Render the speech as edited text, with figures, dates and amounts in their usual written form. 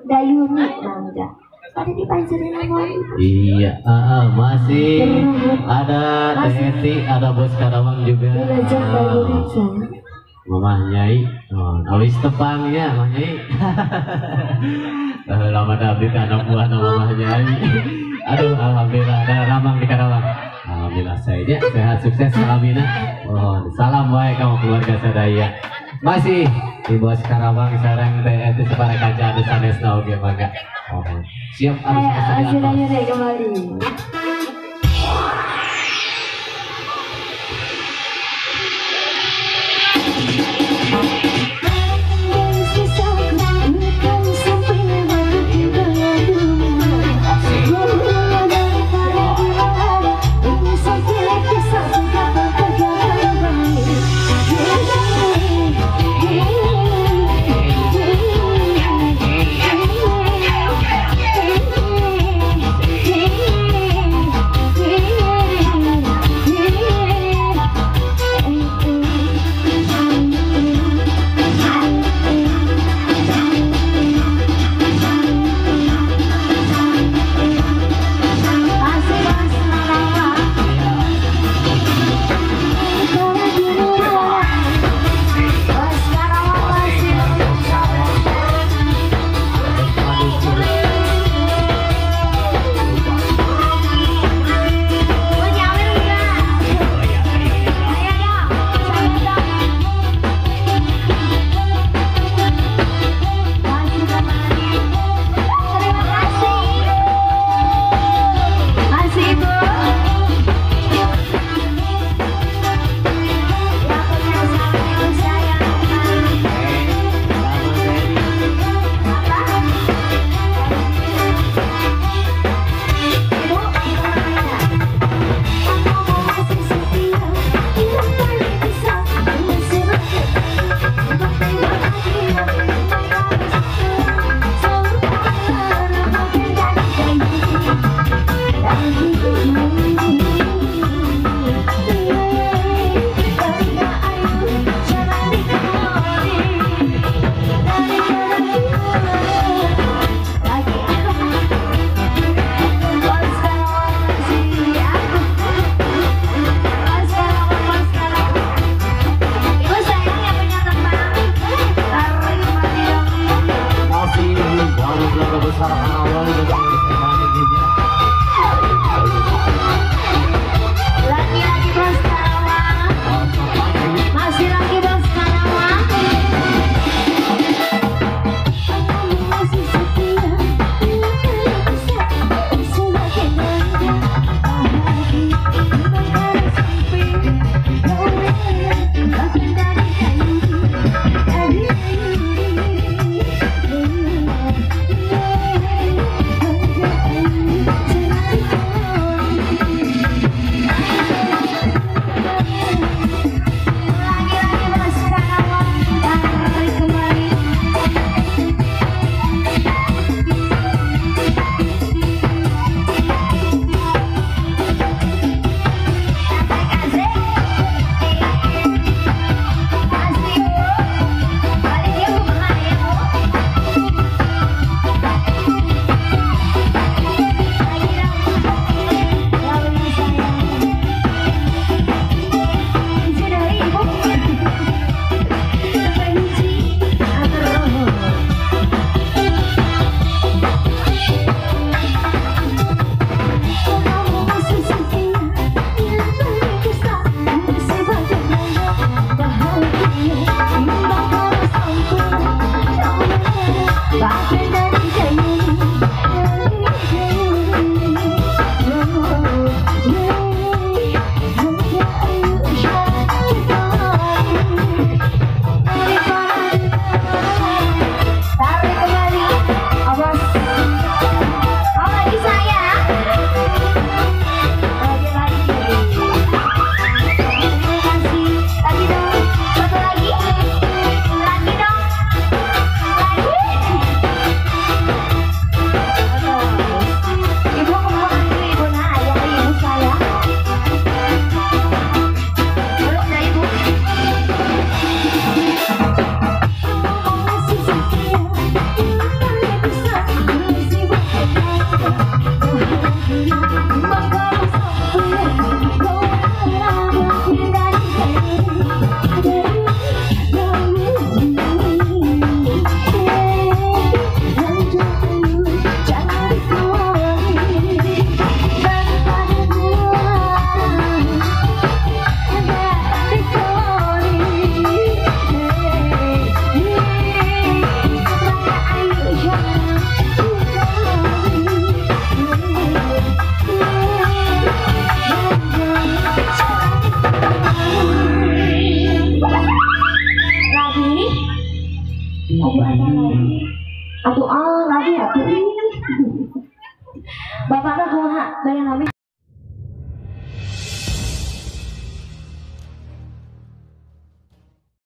Dayuni mangga. Pada dipancerin mohon ibu. Iya, masih ada Teti, ada Bos Karawang juga. Mamah Nyai, oh, awis tepangnya Mamah Nyai. Lama dah abdi anak buah Mamah Nyai. Aduh, alhamdulillah ada Ramang di Karawang. Alhamdulillah saya sehat sukses salamina. Oh, salam wae kamu keluarga sadaya. Masih di Bos Karawang sareng teh itu separa kaca anu sanesna oge mangga. Oh, siap harus ayo kembali. Yeah. Bapakna kumaha? Bade nami.